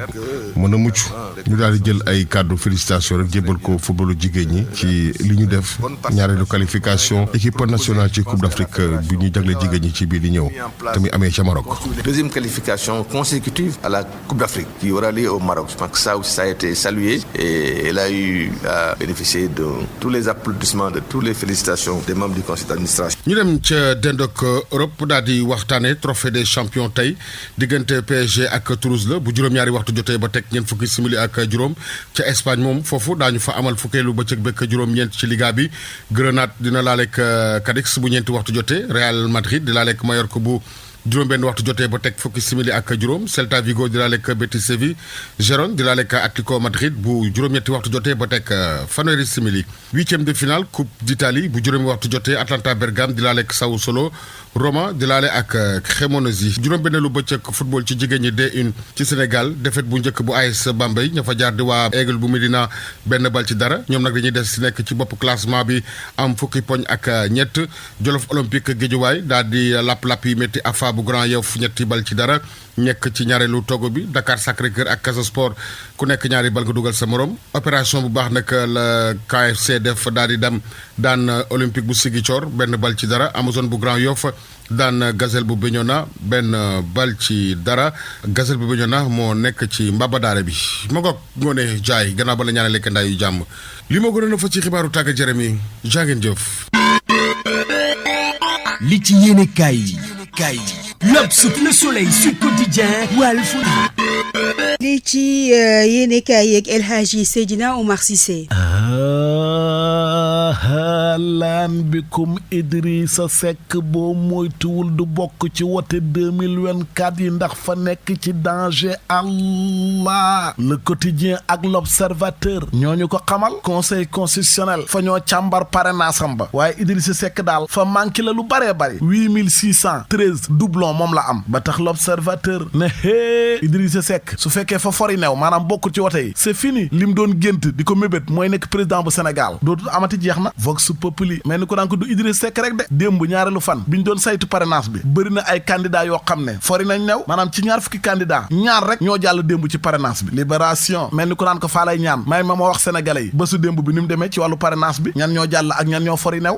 mën a mucc ñu daal di jël ay kàddu félicitation rek jébbal ko footballu jigéen ñi ci li ñu def ñaareelu qualification équipe nationale ci coupe d'Afrique bi ñu jagle jigéen ñi ci biir di ñëw te muy amee ca Maroc. Deuxième qualification consécutive à la coupe d'Afrique qui aura lieu au Maroc. Je pense que ça aussi ça a été salué et elle a eu à bénéficier de tous les applaudissements de toutes les félicitations des membres du conseil d'administration. ñu dem ca dendok Europe daal di waxtaane trophée des champions tey diggante PSG ak Toulouse la bu juróom-ñaari waxtu jotee ba teg ñeent fukki simili ak juróom ca Espagne moom foofu daañu fa amal fukkeelu bëccëg bekk juróom-ñeent ci Liga bi Grenade dina laaleek Cadix bu ñeenti waxtu jotee Real Madrid di laaleek Mallorca bu juróom-benn waxtu jotee ba teg fukki simili ak juróom Celta Vigo di laaleek Betis Séville Gérone di laaleek Atlético Madrid bu juróom-ñetti waxtu jotee ba teg fanweeri simili huitième de finale Coupe d'Italie bu juróomi waxtu jotee Atalanta Bergame di laaleek Sassuolo Roma di laale ak Cremonese juróom-benneelu bëccëg football ci jigéen ñi D1 ci Sénégal défaite bu njëkk bu AS Bambey ña fa jaar di waa Aigle bu Médina benn bal ci dara ñoom nag dañuy des si nekk ci bopp classement bi am fukki poñ ak ñett Jolof Olympique Guédiawaye daal di lapp-lapp yi métti Afa bu Grand Yoff ñetti bal ci dara nekk ci ñaareelu togo bi Dakar Sacré-Cœur ak Casa Sport ku nekk ñaari bal nga dugal sa morom opération bu baax nag la KFC def daal di dem daan Olympique bu Ziguinchor benn bal ci dara Amazone bu Grand Yoff daan Gazelle bu Bignona benn bal ci dara Gazelle bu Bignona moo nekk ci mbabadaare bi ma ngoog Ngoné Ndiaye gannaaw ba la ñaanal lekk ndaa yu jàmm li ma gënoon a fa ci xibaaru tàggat yaram yi jàngeen jëf. li ci yéene kaay yi L'Obs, Le Soleil, Sud Quotidien, Walf. li ci yéene kaay yeeg El Hadji Seydina Omar Cissé. Halaan bikum Idrissa Seck boo moytuwul du bokk ci wote 2024 yi ndax fa nekk ci danger Allah. Le Quotidien ak L'Observateur ñooñu ko xamal conseil constitutionnel fa ñoo càmbar parrainage am ba waaye Idrissa Seck daal fa manqué la lu baree bari 8613 doublon moom la am ba tax L'Observateur ne hee Idrissa Seck su fekkee fa fori new maanaam bokkul ci wote yi c'est fini lim doon gént di ko mébét mooy nekk président bu Sénégal dootul amati jeex na Vox Populi mel ni ko daan ko du Idrissa Seck rek de démb ñaareelu fan bi ñu doon saytu parrainage bi bëri na ay candidat yoo xam ne fori nañ new maanaam ci ñaar fukki candidat ñaar rek ñoo jàll démb ci parrainage bi Libération mel ni ko daan ko faa lay ñaan may ma wax sénégalais yi bésu démb bi ni mu demee ci wàllu parrainage bi ñan ñoo jàll ak ñan ñoo fori new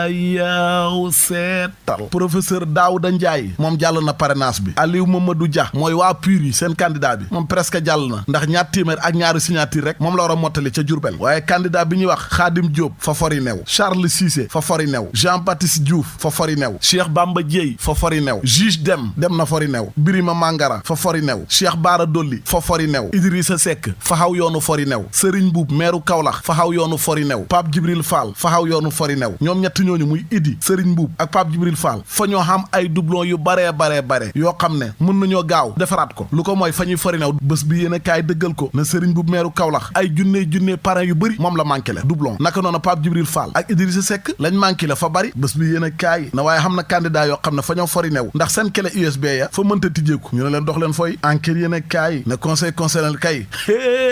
yaaw seetal professeur Daouda Ndiaye moom jàll na parrainage bi Aliou Mamadou Dia mooy waa PUR yi seen candidat bi moom presque jàll na ndax ñaar téeméer ak ñaari signature rek moom la war a mottali ca Diourbel waaye candidat bi ñuy wax Khadim Diop fa fori new Charles Cissé fa fori new Jean Baptiste Diouf fa fori new Cheikh Bamba Dièye fa fori new Juge dem na fori new Birima Mangara fa fori new Cheikh Bara Dolly fa fori new Idrissa Seck fa xaw yoonu fori new Serigne Mboup meeru Kaolack fa xaw yoonu fori new Pape Djibril Fall fa xaw yoonu fori new ñoom ñett ñooñu muy Idi Serigne Mboup ak Pape Djibril Fall fa ñoo xam ay doublon yu bare yoo xam ne mën nañoo gaaw defaraat ko lu ko mooy fa fa ñuy fori new bés bi yéen a kaay dëggal ko na Serigne bu meeru Kaolack ay junne parrain yu bëri moom la manqué la doublon naka noonu Pape Djibril Fall ak Idrissa Seck lañ manqué la fa bari bés bi yéen a kaay na waaye xam na candidat yoo xam ne fa ñoo fori new ndax seen clé USB ya fa mënta tijjeeku ñu ne leen dox leen fooy enquête yéen a kaay na conseil constitutionnel kay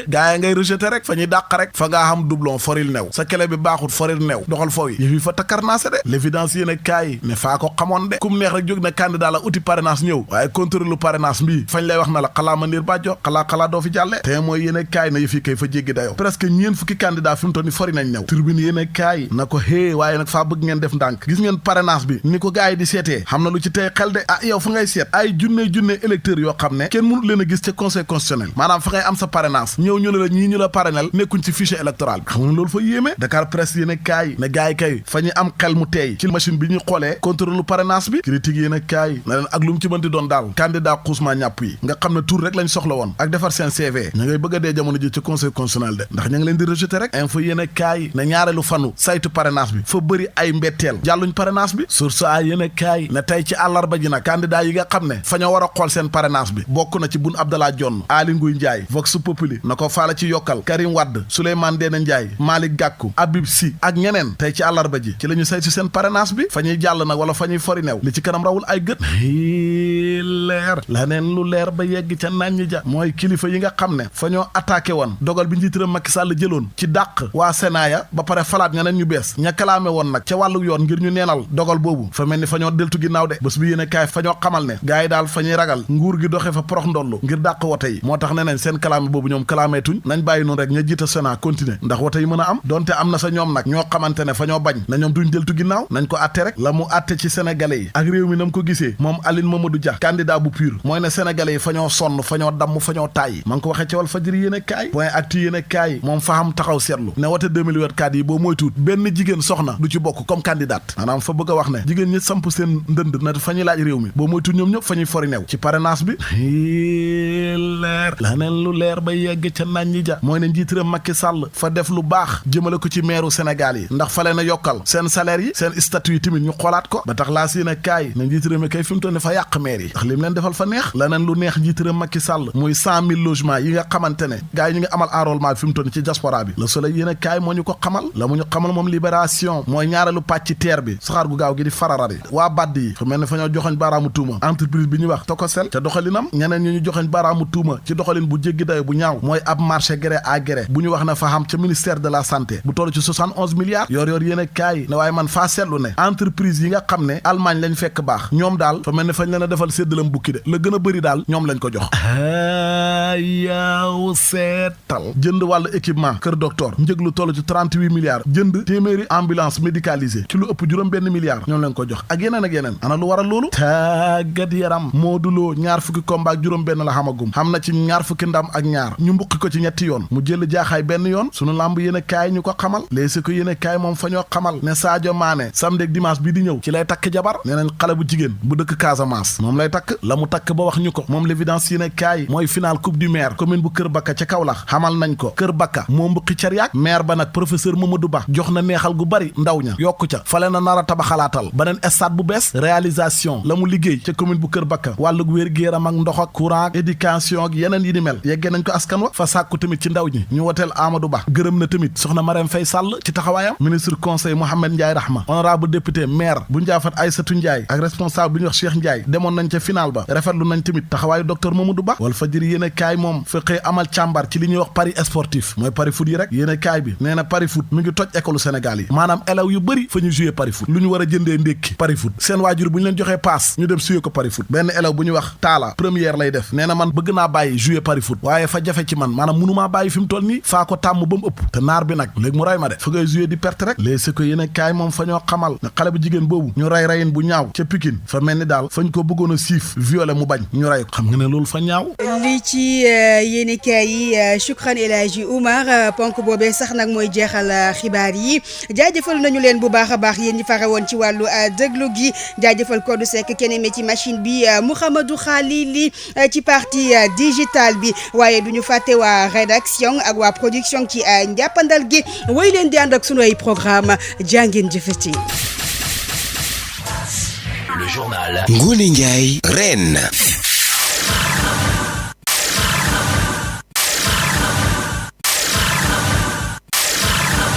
gaa yi ngay rejeté rek fa ñuy dàq rek fa ngaa xam doublon foril new sa clé bi baaxut foril new doxal fooy yëf yi fa takkarnaase de l'évidence yéen a kaay ne faa ko xamoon de kum neex rek jóg na candidat la uti parrainage ñëw waaye contrôle lu parrainage mbii fañ lay wax na la xalaa ma ndiir bàjjo xalaa doo fi jàlle te mooy yéen a kaay na yëf yi kay fa jéggi dayo presque ñeen fukki candidat fi mu toll ni fori nañ new tribune yéen a kaay na ko waaye nag faa bëgg ngeen def ndànk gis ngeen parrainage bi ni ko gars yi di seetee xam na lu ci tey xel de yow fa ngay seet ay junne électeurs yoo xam ne kenn mënut leen a gis ca conseil constitutionnel maanaam fa ngay am sa parrainage ñëw ñu ne la ñii ñu la parrainel nekkuñ ci fichier électoral bi xam nga loolu fa yéeme Dakar Presse yéen a kaay ne gars yi kay fa ñu am xel mu teey ci machine bi ñu xoolee contrôle lu parrainage bi critique yéen a kaay na leen ak lu mu ci mën di doon daal candidat xuusma ñàpp yi nga xam ne tur rek lañ soxla woon ak defar seen CV ñu ngay bëgg a dee jamono ji ci conseil constitutionnel de ndax ña ngi leen di rejeté rek info yéen a kaay na ñaareelu fanu saytu parrainage bi fa bëri ay mbetteel jàlluñ parrainage bi source a yéen a kaay na tey ci àllarba ji nag candidat yi nga xam ne fa ñoo war a xool seen parrainage bi bokk na ci Boun Abdallah Dionne Aly Ngouille Ndiaye Vox Populi na ko faala ci yokkal Karim Wade Souleymane Ndéné Ndiaye Malick Gakou Habib Sy ak ñeneen tey ci àllarba ji ci la ñu saytu seen parrainage bi fa ñuy jàll nag wala fa ñuy fori new li ci kanam rawul ay gët leer la neen lu leer ba yegg ca naññi ja mooy kilifa yi nga xam ne fa ñoo attaqué woon dogal bi njiitaram Macky Sall jëloon ci dàq waa Sénat ya ba pare falaat ñeneen ñu bees ña kalaame woon nag ca wàllu yoon ngir ñu neenal dogal boobu fa mel ni fa ñoo deltu ginnaaw de bés bi yéen a kaay fa ñoo xamal ne gars yi daal fa ñuy ragal nguur gi doxee fa porox ndollu ngir dàq wote yi moo tax ne nañ seen kalaame boobu ñoom kalaameetuñ nañ bàyyi noonu rek ña jiita Sénat continuer ndax wote yi mën a am donte am na sa ñoom nag ñoo xamante ne fa ñoo bañ na ñoom duñ deltu ginnaaw nañ ko atte rek la mu atte ci sénégalais yi ak réew mi nam ko gisee moom Aline Mamadou Dia candidat bu pur mooy ne sénégalais yi fa ñoo sonn fa ñoo damm fa ñoo tàyyi ma ngi ko waxee ci Walfadjri yéen a kaay point actu yéen a kaay moom fa xam taxaw seetlu ne wote 2024 yi boo moytuut benn jigéen soxna du ci bokk comme candidate maanaam fa bëgg a wax ne jigéen ñi samp seen ndënd na fa ñuy laaj réew mi boo moytuut ñoom ñëpp fa ñuy fori new ci parrainage bi leer la neen lu leer ba yegg ca nañ ñi ja mooy ne njiitaram Macky Sall fa def lu baax jëmale ko ci meeru Sénégal yi ndax fa leen a yokkal seen salaire yi seen statut yi tamit ñu xoolaat ko ba tax laa si ne kaay ne njiitaram kay fi mu toll ne fa yàq maire yi ndax lim leen defal fa neex la neen lu neex njiitaram Macky Sall muy 100 000 logements yi nga xamante ne gars yi ñu ngi amal enrôlement bi fi mu toll ci diaspora bi Le Soleil yéen a kaay moo ñu ko xamal la mu ñu xamal moom Libération mooy ñaareelu pàcc teer bi saxaar gu gaaw gi di fararari waa badd yi fa mel ne fa ñoo joxoñ baaraamu tuuma entreprise bi ñuy wax Tocosel ca doxalinam ñeneen ñu joxoñ baaraamu tuuma ci doxalin bu jéggi dayo bu ñaaw mooy ab marché gré à gré bu ñu wax ne fa xam ca ministère de la santé bu toll ci 71 milliards yor yéen a kaay ne waaye man faa seetlu ne entreprise yi nga xam ne Allemagne lañ fekk baax ñoom daal fa mel ne fañ leen a defal séddalam bukki de la gën a bëri daal ñoom lañ ko jox yaaw seetal jënd wàllu équipement kër docteur njëg lu toll ci 38 milliards jënd téeméeri ambulance médicalisée ci lu ëpp juróom benn milliard ñoom lañ ko jox ak yeneen ak yeneen ana lu waral loolu tàggat yaram Modou Lo ñaar fukki combat ak juróom benn la xamagum xam na ci ñaar fukki ndam ak ñaar ñu mbuqi ko ci ñetti yoon mu jël jaaxaay benn yoon sunu lamb yéen a kaay ñu ko xamal léegi ko yéen a kaay moom fa ñoo xamal ne Sadio Mané samedi ak dimanche bi di ñëw ci lay takk jabar nee nañ xale bu jigéen bu dëkk Casamance moom lay takk la mu takk ba wax ñu ko moom l'évidence yéen a kaay mooy final coupe du maire commune bu Kër Bakka ca Kaolack xamal nañ ko Kër Bakka moo mbuqi cariak maire ba nag professeur Mamadou Ba jox na neexal gu bari ndaw ña yokku ca fale na nar a tabaxalaatal beneen stade bu bees réalisation la mu liggéey ca commune bu Kër Bakka wàllug wér-gu-yaram ak ndox ak courant ak éducation ak yeneen yi ni mel yeggee nañ ko askan wa fa sàkku tamit ci ndaw ñi ñu woteel Amadou Ba gërëm na tamit soxna Marème Faye Sall ci taxawaayam ministre conseil Mohamed Ndiaye Rahma honorable député maire bu Ndiafat Aïssatou Ndiaye ak responsable bi ñu wax Cheikh Ndiaye demoon nañ ca final ba rafetlu nañ tamit taxawaayu docteur Mamadou Ba Walfadjri yéen a kaay moom fa xëy amal càmbar ci li ñuy wax pari sportif mooy pari foot yi rek yéen a kaay bi nee na pari foot mi ngi toj école Sénégal yi maanaam élèves yu bëri fa ñu jouer pari foot lu ñu war a jëndee ndékki pari foot seen waajur bu ñu leen joxee paas ñu dem suyee ko pari foot benn élève bu ñu wax taala première lay def nee na man bëgg naa bàyyi jouer pari foot waaye fa jafe ci man maanaam mënumaa bàyyi fi mu toll nii faa ko tàmm ba mu ëpp te naar bi nag léegi mu ray ma de fa ngay jouer di perte rek léegi si ko yéen a kaay moom fa ñoo xamal ne xale bu jigéen boobu ñu ray rayin bu ñaaw ca Pikine fa mel ni daal fañ ko bëggoon a siif violé mu bañ ñu ray ko xam nga ne loolu fa ñaaw li ci yéen kaay yi Choukran El Hadji Oumar ponk boobee sax nag mooy jeexal xibaar yi jaajëfal nañu leen bu baax a baax yéen ñi fare woon ci wàllu déglu gi jaajëfal Kodou Seck keneen ci machine bi Mouhamadou Khalili ci partie digitale bi waaye du ñu fàtte waa rédaction ak waa production ci njàppandal gi woy leen di ànd ak sunu ay programme jàngeen jëfati. Le journal Ngoné Ndiaye Reine.